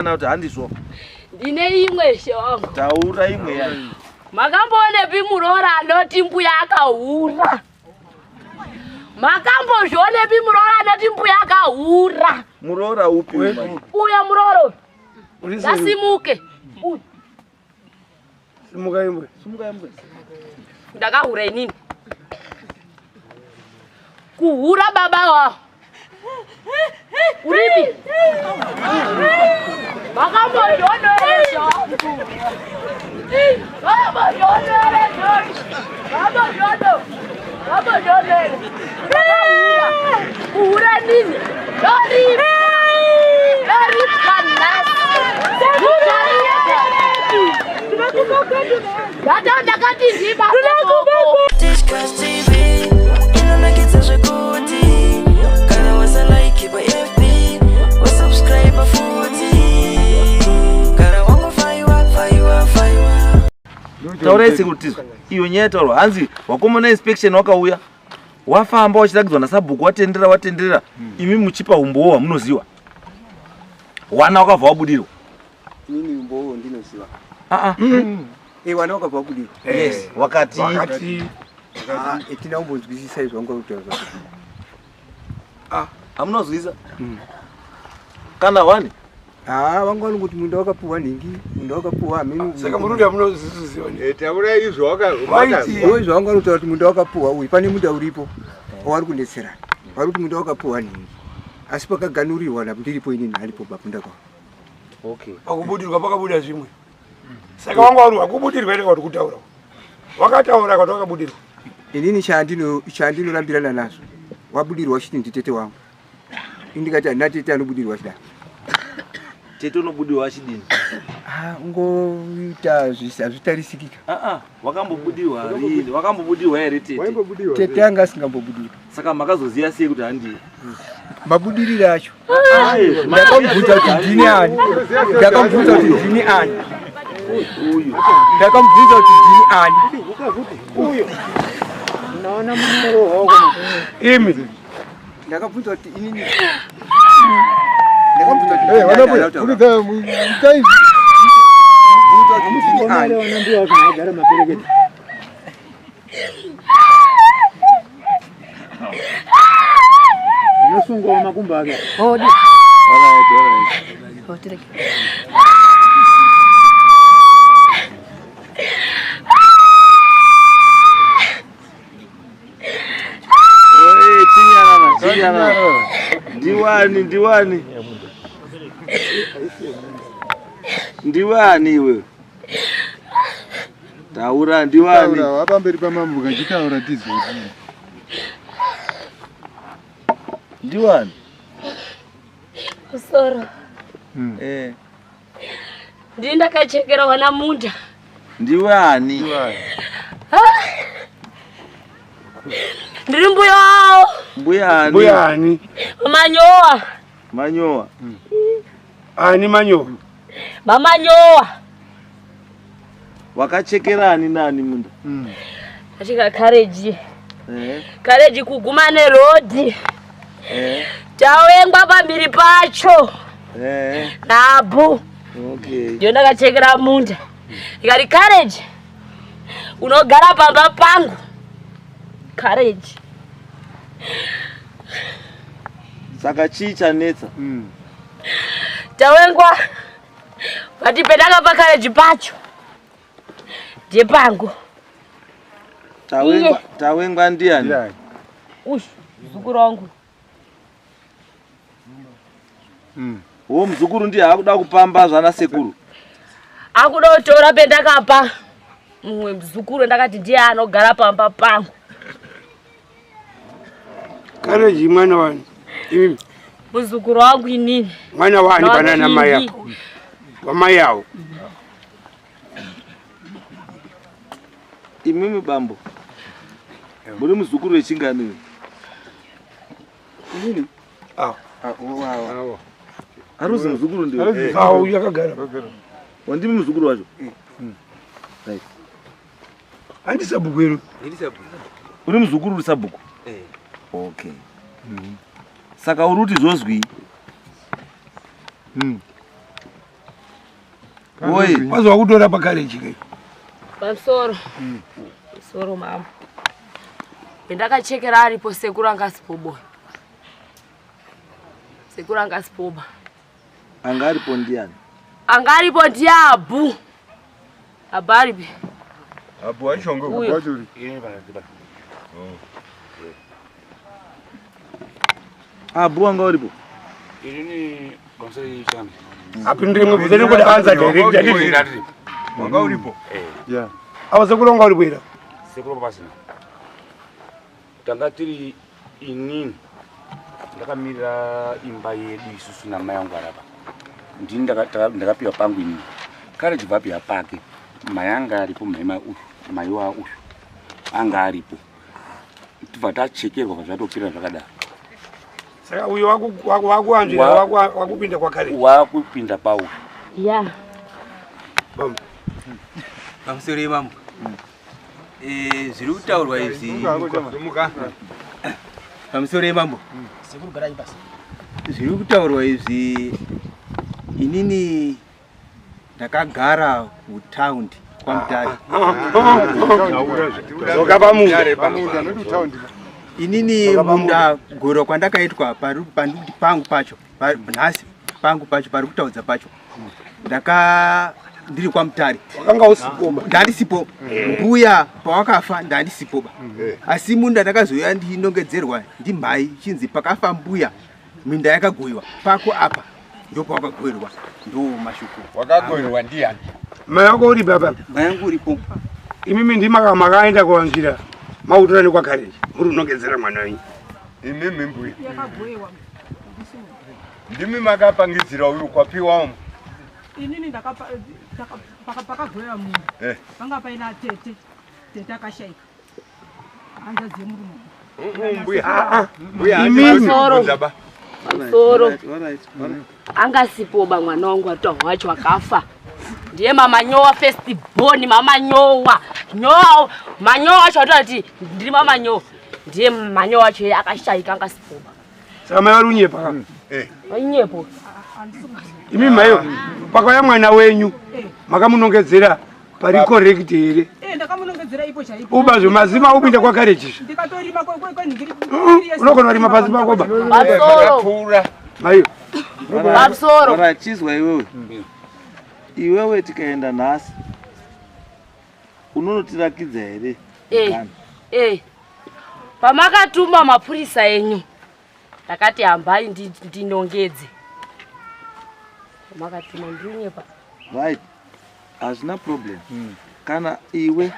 Kana kuti handizvo. Ndine imwe she wangu. Taura imwe yayo. Makamboonepi muroora anoti mbuya akahura? Makambozvionepi muroora anoti mbuya akahura? Muroora upi uyu? Uyo muroora uyu. Ngasimuke. Uyu. Simuka imbwe. Simuka imbwe. Ndakahura inini. Kuhura baba wao. Uripi? Makambozvionepi? Makambozvionepi? Makambozvionepi? Makambozvionepi? Kuhura nini? Ndoripa. Ndoripa nhasi. Ndata ndakati ndiba. Tishkas TV inonakidza zvekuti kana wasalike pa FB wasubscribe futi kana wangofaiwa faiwa faiwa. Taurai sekuru tizwe. Iyo nyaya yataurwa hanzi wakomana inspection wakauya wafamba wachirakidzwa nasabhuku watendera watendera imi muchipa umbowo hwamunoziwa wana wakabva wabudirwa. Inini umbowo ndinoziva. Ah ah. Eh, wana wakabva wabudirwa. Yes, wakati. Wakati. Ah, etina kumbonzwisisa izvo wanga kutaura zvako. Ah, hamunozwisa? Kana wani? Ah, vanga vanongoti munda wakapuwa nhingi, munda wakapuwa hameno. Saka murundi hamunoziziwa ni. Eh, taura izvo waka Waiti. Iwo izvo vanga vanotaura kuti munda wakapuwa uyu, pane munda uripo wavari kunetserana. Vari kuti munda wakapuwa nhingi. Asi pakaganhurirwa na ndiripo inini halipo pamunda kwavo. Okay. Pakubudirwa pakabuda zvimwe. Saka wanga uri wakubudirwa here kuti kutaura? Wakataura kuti wakabudirwa. Inini chandino chandinorambirana nazvo. Wabudirwa uchiti nditete wangu. Ini ndikati handina tete anobudirwa chidaro. Tete unobudirwa achidini? Ah, ungoita hazvitarisikika. Ah ah, wakambobudirwa rini? Wakambobudirwa here tete? Waimbobudirwa. Tete anga asingambobudirwa. Saka makazoziva sei kuti handiye? Mabudiriro acho. Ndakamubvunza kuti ndini ani. Ndakamubvunza kuti ndini ani. Uyu. Ndakamubvunza kuti ndini ani. Imi. Ndakabvunza kuti inini. Ndakabvunza kuti Eh, ndini ani. wanabuya. Ndakabvunza Kuridza mutai. kuti ndini ani. Alright, alright. Oi, chinyarara, chinyarara. Ndiwani, ndiwani. Ndiwani iwe? Taura, ndiwani. Taura wapamberi pamambo kachitaura tizwe. Ndiwani? Kusoro. Eh. Ndini ndakachekera wana munda. Ndiwani? Ndiri mbuya wavo. Mbuya ani? Mbuya ani? Manyowa. Manyowa. Ani manyowa? Mamanyowa. Wakachekera ani nani munda? Achika kareji. Eh. Kareji kuguma nerodhi. Eh. Tawengwa pambiri pacho. Eh. Nabhu. Okay. Ndiyo ndakachekera munda. Ndikati kareji. Unogara pamba pangu. Kareji. Saka chii chanetsa? Tawengwa. Vati pendakapa kareji pacho. Ndepangu. Tawengwa, Iye. tawengwa ndiani? Ndiani? Uyu muzukuru wangu. Wo muzukuru ndiye akuda kupamba zvana sekuru. Akuda kutora pendakapa mumwe muzukuru ndakati ndiye anogara pamba pangu. Kareji mwana wani. Imi Muzukuru wangu inini. mwana wani panana mai Ndochii. ako. Wamai avo. Imimi bambo. Muri muzukuru wechingani uyu? Inini? Ah. Ah, wawa. Awo. Aruzi muzukuru ndiwe. Ah, uyu akagara. Wandimi muzukuru wacho? Right. Handi sabhuku ero. Ndiri sabhuku. Uri muzukuru uri sabhuku? Eh. Okay. Saka uri kuti zvozwi? Oye. Wazi wakutora pakareji kai. Pamusoro. Pamusoro mama. Ndakachekera aripo sekuru anga asipo boy. Sekuru anga asipo ba. Anga aripo ndiani? Anga aripo ndiabu. Abaripi. Abu wachongo Uyo. wacho. Abu anga uripo. Inini pamusoro chami. Apindure mubvunzo nekuda answer direct. Handiti? Wanga uripo. Yeah. Ava sekuru wanga uripo here? Sekuru pasina. Tanga tiri inini ndakamirira imba yedu isusu namai angu arapa. Ndini ndakapiwa pangu inini. Kare chibva pake. Mai anga aripo mai uyu, mai wa uyu. Anga aripo. Tibva tachekerwa pazvatopera zvakadaro. Saka uyu wakuanzvira wakupinda kwakare. Wakupinda pauyu. Ya. Pamusoro yemambo. Zviri kutaurwa izvi. Pamusoro yemambo. Sekuru garai pasi. Zviri kutaurwa izvi inini ndakagara kutaundi kwaMutare. Dzoka pamunda. Pamunda not kutaundi. Inini munda goro kwandakaitwa pandikuti pangu pacho nhasi pangu pacho pari kutaudza pacho ndaka ndiri kwaMutare. Wakanga usipo ba. Ndandisipo. Mbuya pawakafa ndandisipo ba. Asi munda ndakazouya ndinongedzerwa ndimhai chinzi pakafa mbuya minda yakagoyiwa pako apa ndopawakagoyerwa ndo mashoko. Wakagoyerwa ndiani? Mai wako uri baba. Mai yangu uripo. Imimi ndima makaenda kuanzvira makutora nekwakareji muri kunongedzera mwana wenyu. Imimi mbuya. Ndimi makapangidzira uyu kwapiwa umu. Inini pakagoyewa munhu panga paina tete tete akashaika hanzvadzi yemurume. Mbuya. Mbuya Imimi. Pamusoro. Pamusoro. Anga asipo ba mwana wangu atwa wacho akafa. Ndiye mama Nyowa first born mama Nyowa. Nyowa manyowa acho atati ndiri mama Nyowa. Ndiye manyowa acho akashaika anga asipo ba. Saka mai vari kunyepa. Inyepo. Imi maiyo pakauya mwana wenyu makamunongedzera pari correct here? Ndakamunongedzera ipo chaipo. Ubazve mazima upinda kwakareji. Ndikatorima kwenhingiri. Unogona kurima pasi pako ba. Pamusoro. Maiyo. Pamusoro. Alright, chizwa iwewe. Iwewe tikaenda nhasi unonotirakidza here? Pamakatuma mapurisa enyu ndakati hambai ndinongedze. Pamakatuma ndinyepa. Right. Hazvina problem. Kana iwe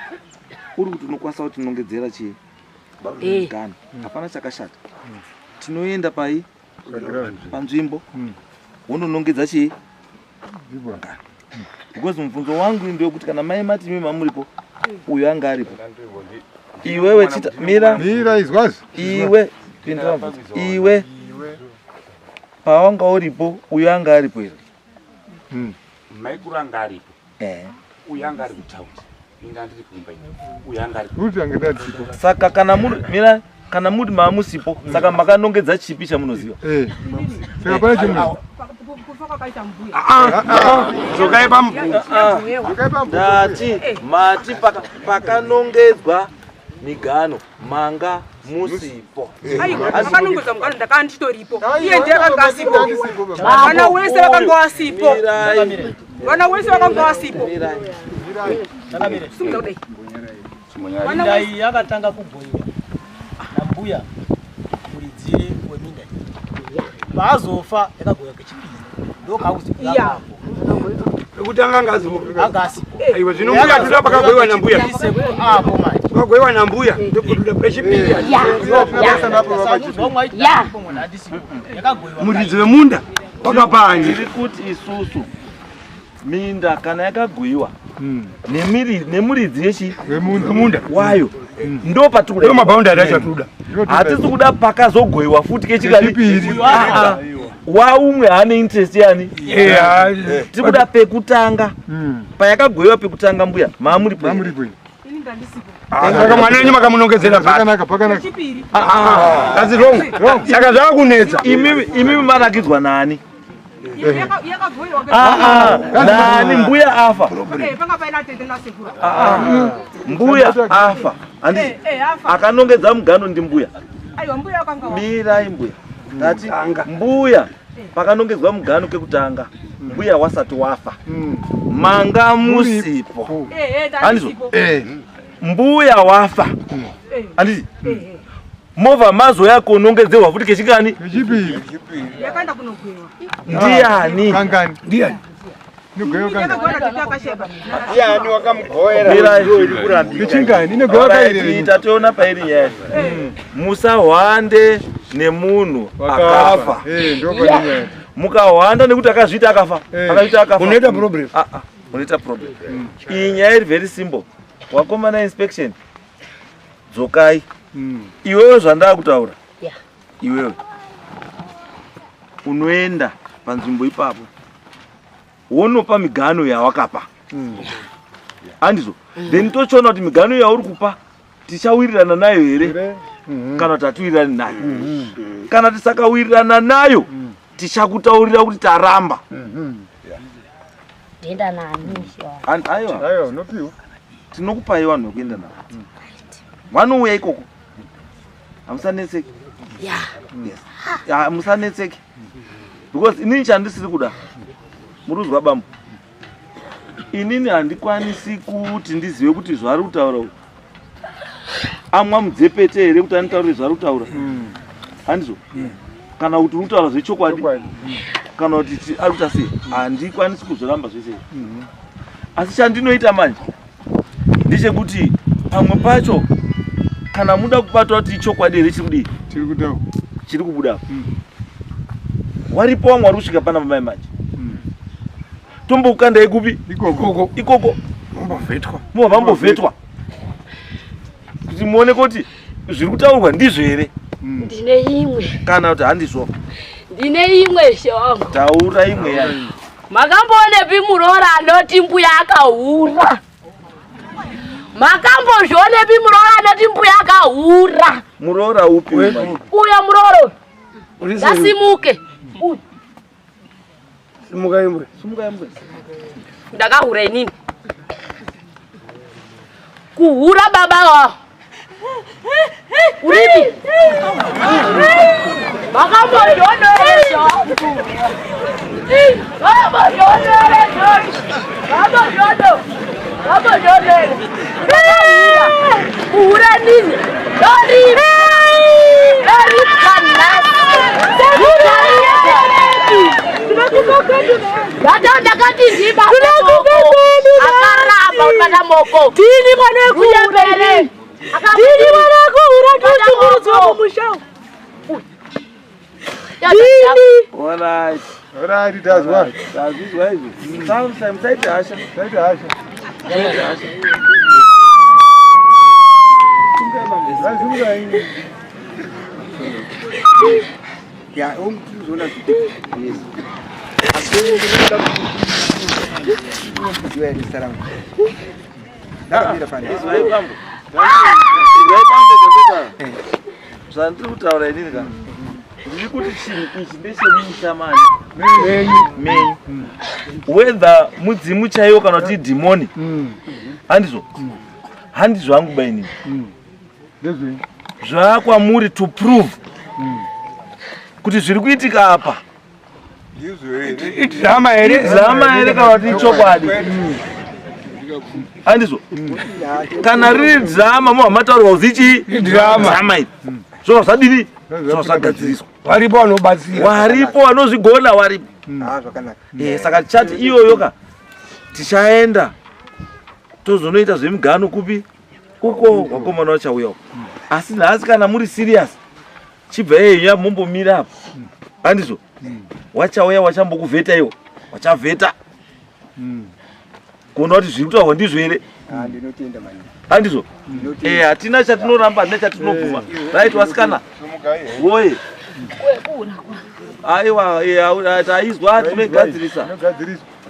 uri kuti unokwanisa kutinongedzera chii? Gano. Hapana chakashata. Tinoenda pai panzvimbo wondonongedza chii? Gano. Because mubvunzo wangu ndewekuti kana mai mati imi mamuripo uyu anga aripo. Iwewe chita mira. Mira izwazi. Iwe pindura mubvunzo. Iwe pawanga uripo uyu anga aripo here? Maikuru anga aripo. Uyu anga ari kutaundi. Ini ndandiri kumba ini. Uyu anga aripo. Kuti ange ndandisipo. Saka kana muri mira kana muri maamusipo saka makanongedza chipi chamunoziva? Saka pane chimunoziva. Kufa kwakaita mbuya. Dzokai pamubvunzo. Ndati mati pakanongedzwa migano manga musipo. Aiwa, pakanongedzwa mugano ndakanga ndichitoripo. Iye ndiye akanga asipo. Vana wese vakanga vasipo. Vana wese vakanga vasipo. Simudza kudai. Minda iyi yakatanga kugoyiwa nambuya muridzi weminda iyi. Paazofa yakagoyiwa kechipiri. Ndokakuzi Pekutanga anga asipo. Anga asipo. Aiwa zvino mbuya toda pakagoyiwa nambuya. Sekuru apo manje. Pakagoyiwa nambuya ndokutoda pechipiri. Muridzi wemunda wakapani. Tiri kuti isusu minda kana yakagoyiwa nemuridzi yechi wemunda wayo ndo patikuda. Ndo maboundary acho atikuda. Hatisi kuda pakazogoyiwa futi kechikari. Kechipiri. Waumwe haane interest yani. Tiri kuda pekutanga. Payakagoyiwa pekutanga mbuya maamuripo. Mamuripo. Ini ndandisipo. Saka mwana wenyu makamunongedzera pasi. Pakanaka pakanaka. Chipiri. That's wrong. Saka zvakunetsa. Imimi marakidzwa nani? Ah, ah, nani mbuya afa ah, mbuya afa handiti Eh, eh, afa. akanongedza mugano ndimbuya mirai mbuya tati mbuya pakanongedzwa mugano kekutanga mbuya wasati wafa manga musipo handizvo mbuya wafa handiti movha mazouya konongedzerwa futi kechingani kechipiri yakaenda kunogwewa ndiani kangani ndiani ndiani wakamugoera kechingani inogowa kairi tatoona pairi nyaya musahwande nemunhu akafa Eh, ndopane nyaya mukahwanda nekuti akazviita akafa akazviita akafa Unoita problem. Ah, ah, unoita problem iyi nyaya iri very simple wakomana inspection dzokai iwewe zvandaa kutaura Yeah. iwewe unoenda panzvimbo ipapo wonopa migano yawakapa handizvo then tochiona kuti migano yauri kupa tichawirirana nayo here kana kuti hatiwirirani nayo kana tisakawirirana nayo tichakutaurira kuti taramba Ndienda nani ishe wangu. Aiwa aiwa unopiwa tinokupai vanhu vekuenda navo vanouya ikoko hamusanetseki Yeah. yes Ya, musanetseki because inini chandisiri kuda muruzwa bambo inini handikwanisi kuti ndizive kuti zvaari kutaura uyu amwa mudzepete here kuti anditaurire zvaari kutaura handizvo kana kuti uri kutaura zvechokwadi kana kuti ari kuita sei handikwanisi kuzviramba zvese izvi asi chandinoita manje ndechekuti pamwe pacho kana muda kubatwa kuti ichokwadi here chiri kudii chiri kutaura chiri kubuda apa waripo wamwe wari kusvika pana mai manje tombokukandai kupi ikoko ikoko mumbovhetwa mobva mambovhetwa kuti muone kuti zviri kutaurwa ndizvo here Ndine imwe. kana kuti handizvo Ndine imwe ishe wangu. taura imwe yayo Makamboonepi muroora anoti mbuya akahura? Makambozvionepi muroora anoti mbuya akahura? Muroora upi uyu manje? Uyo muroora uyu. Ngasimuke. Uyu. Simuka imbwe. Simuka imbwe. Ndakahura inini. Kuhura baba wao. Uripi? Makambozvionepi? Kuhura nini? Ndoripa. Ndoripa nhasi. Ndata ndakati ndiba akaramba kubata moko. Ndini mwana wekuhura. Ndini mwana wekuhura toshungurudzwa mumusha umu. Ndini. Alright. Alright, tazwa. Tazvizwa izvi. Musaite hasha. Musaite hasha. Musaite hasha. Ya, omtuzoona zvite. Yes. Asi zita rangu. Ndakamira pane. Izwai bambo. Izwai bambo zvandotara. Zvandiri kutaura inini ka. Ndiri kuti chinhu ichi ndechemusha mani. Menyu. Whether mudzimu chaiwo kana kuti dhimoni. Handizvo. Handizvo hangu ba inini. Zvakwamuri to prove kuti zviri kuitika apa Idrama here? Idrama here kana kuti ichokwadi? Handizvo. Kana riri drama muha mataurwa kuzi chii? Idrama. Drama iri. Zvobva zvadini? Zvobva zvagadziriswa. Varipo vanobatsira. Waripo vanozvigona waripo. Ah, zvakanaka. Eh, saka tichati iyoyo ka tichaenda tozonoita zvemigano kupi uko vakomana vachauya uko asi nhasi kana muri serious chibva yeyo mumbomira apo handizvo wachauya wachambokuvheta iwo wachavheta kuona kuti zviri kutaurwa ndizvo here Ah, ndinotenda maningi. handizvo Eh, hatina chatinoramba hatina chatinobvuma right wasikana woye aiwa eh, taizwa tinoigadzirisa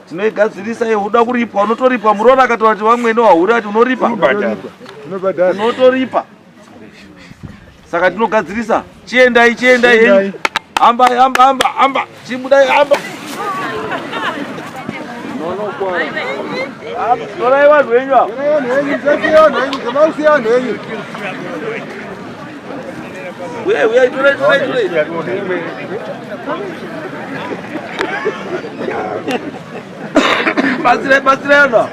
tinoigadzirisa iwe uda kuripwa unotoripwa muroora akataura kuti vamwene wahura ati unoripa unotoripa saka tinogadzirisa chiendai chiendai henyu hamba hamba hamba hamba chibudai hamba. Torai vanhu venyu ava. Torai vanhu venyu, musasiye vanhu venyu, musasiye vanhu venyu. Uyai, uyai, torai, torai, torai. Batsirai, batsirai vanhu ava.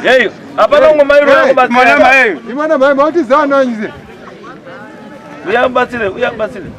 Hey, hapana umwe mai unoda kubatsira. Imwana mai, mautiza vanhu venyu se. Uya mubatsire, uya mubatsire.